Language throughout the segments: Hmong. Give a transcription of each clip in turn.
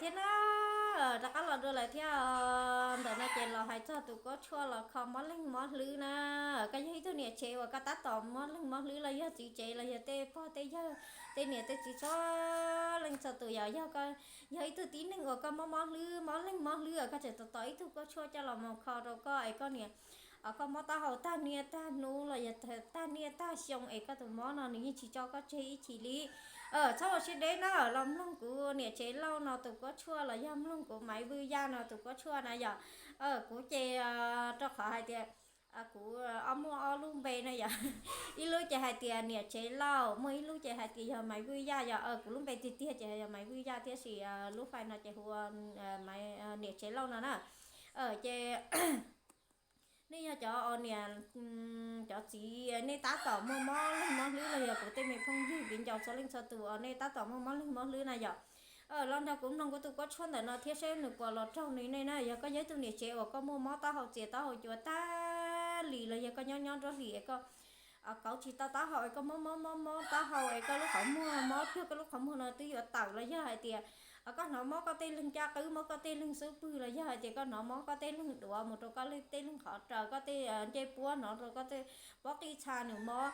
Thiab na, rov qab los dua lawm thiab. Ntawm no ces los hais txog tus kuab tshuaj los kho mob leeg mob hlwb na. Koj yog ib tug niam tsev uas koj tab tom mob leeg mob hlwb los yog txiv tsev los yog tej pog tej yawg, tej niam tej txiv txhua leej txhua tus, yog, yog koj yog ib tug tib neeg uas koj mob mob hlwb mob leeg mob hlwb, koj tseem tos tos ib tug kuab tshuaj coj los mus kho rau koj es koj niam, koj mob taub hau tag niaj tag hnub los yog tag niaj tag xyoo es koj tus mob no nws yeej tsis tso koj tseg ib chim li. Txhob ua siab deb na, los mloog kuv niam tsev Lauj no tus kuab tshuaj los yog mloog kuv Maiv Vwj Yaj no tus kuab tshuaj na yom. Kuv ces rau qhov hais tias kuv ob muaj ob lub npe na yom. Ib lub ces hais tias niam tsev Lauj, muaj ib lub ces hais tias yog Maiv Vwj Yaj yom. Kuv lub npe tiag tiag ces yog Maiv Vwj Yaj thiab, tab sis lub fai no ces hu ua niam tsev Lauj no na. Ces nej yog cov niam, cov txiv nej tab tom muaj mob leeg mob hlwb los yog kuv tej me phooj ywg viv ncaus txhua leej txhua tus uas nej tab tom muaj mob leeg mob hlwb na yom, los nrog kuv mloog kuv tus kuab tshuaj ntawm no thiab saib nws puas los raug li nej na. Yog koj yog ib tug niam tsev uas koj muaj mob taub hau txias taub hau cua tag li los yog koj nyob nyob nruab hlis es koj kauv tsis tau taub hau es koj mob mob mob mob taub hau es koj lub qhov muag mob cuag koj lub qhov muag no twb yuav tawm los yog hais tias koj hnov mob koj tej leeg caj qwb, mob koj tej leeg xub pwg los yog hais tias koj hnov mob koj tej leeg duav mus rau koj tej leeg qhov raws, koj tej ncej puab hnov rau koj tej pob qij txha nws mob.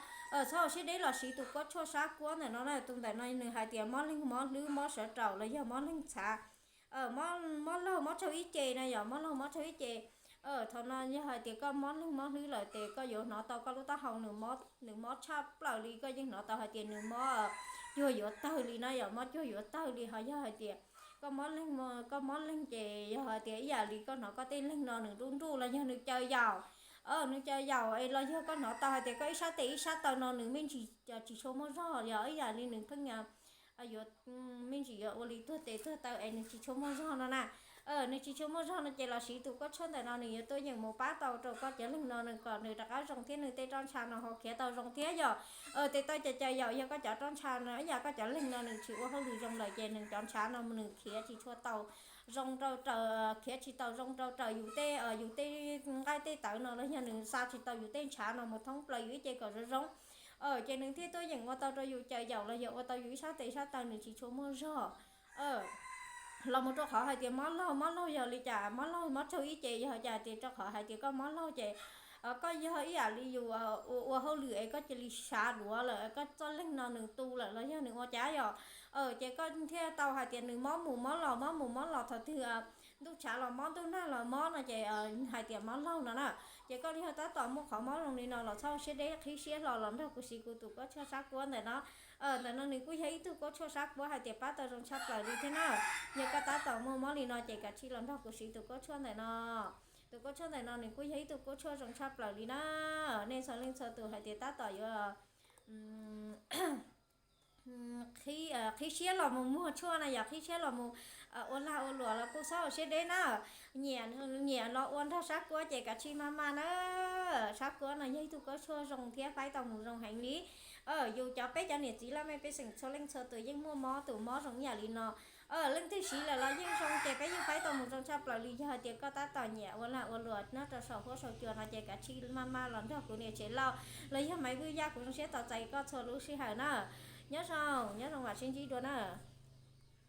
Txhob ua siab deb los siv tus kuab tshuaj sab kuab ntawm no na. Tus ntawm no nws hais tias mob leeg mob hlwb mob sawv raum los yog mob leeg txhav, mob laug mob tsaug ib ce na yom, mob laug mob tsaug ib ce. Thaum no yog hais tias koj mob leeg mob hlwb lawm ces koj yuav hnov tau koj lub taub hau nws mob tshaj plaws li, koj yeej hnov tau hais tias nws mob cuag yuav tawg li na yom, mob cuag yuav tawg li. Ho yog hais tias koj mob leeg, koj mob leeg ces yog hais tias ib yam li koj hnov koj tej leeg no nws nruj nruj los yog nws caws yaum, nws caws yaum es los yog koj hnov tau hais tias koj ib sab tes ib sab taw no nws me ntsis tsis tshua muaj zog, yog ib yam li nws pheej yuav me ntsis yuav ua li tuag tes tuag taw es nws tsis tshua muaj zog no na. Nws tsis tshua muaj zog no ces los siv tus kuab tshuaj ntawm no nws yuav tuaj yeem mus pab tau rau koj cov leeg no nws kom nws rov qab zoo thiab nws tej roj ntsha no ho khiav tau zoo thiab yom. Tes taw caws caws yaum yog koj cov roj ntsha no ib yam koj cov leeg no nws tsis ua hauj lwm zoo lawm ces nws cov ntshav no nws khiav tsis tshua tau zoo rau raws, khiav tsis tau zoo rau raws yus tej, yus tej nqaij tej tawv no los yog nws xa tsis tau yus tej ntshav no mus thoob plaws yus ib ce kom zoo zoo. Ces nws thiaj tuaj yeem ua tau rau yus caws yaum los yog ua tau yus ib sab tes sab taw nws tsis tshua muaj zog. Los mus rau qhov hais tias mob laug, mob laug yog li cas, mob laug mob tsaug ib ce yog cas, ces rau qhov hais tias koj mob laug ces koj yog ib yam li yus ua hauj lwm es koj cia li sav duav lawm, koj txoj leeg no nws tu lawm los yog nws ua cas yom. Ces koj thiaj tau hais tias nws mob mus mob los mob mus mob los, thaum twg ntuj tshav los mob ntuj nag los mob no ces hais tias mob laug no na. Ces koj yog tab tom muaj qhov mob zoo li no los txhob siab deb qhib siab hlo los nrog kuv siv kuv tus kuab tshuaj sab kuab ntawm no. Ntawm no nws kuj yog ib tug kuab tshuaj sab kuab hais tias pab tau zoo tshaj plaws li thiab na. Yog koj tab tom muaj mob li no ces kav tsij los nrog kuv siv tus kuab tshuaj ntawm no. Tus kuab tshuaj ntawm no nws kuj yog ib tug kuab tshuaj zoo tshaj plaws li na. Nej txhua leej txhua tus hais tias tab tom yuav qhib siab los mus muag tshuaj na yom, qhib siab los mus ua lag ua luam los kuj txhob ua siab deb na. Nyiam, nyiam los ua nrog sab kuab ces kav tsij maj maj na. Sab kuab no yog ib tug kuab tshuaj zoo thiab faib tau mus zoo heev li. Yus cov peb cov niam txiv laj mej pej xeem txhua leej txhua tus yeej muaj mob tus mob zoo ib yam li no. Leej twg siv lawm los yeej zoo ces peb yeej faib tau mus zoo tshaj plaws li. Yog hais tias koj tab tom nyiam ua lag ua luam nyob rau saum huab saum cua no ces kav tsij maj maj los nrog kuv niam tsev Lauj los yog Maiv Vwj Yaj, kuv zoo siab tos txais koj txhua lub sij hawm na. Nyob zoo, nyob zoo vam sib ntsib dua na.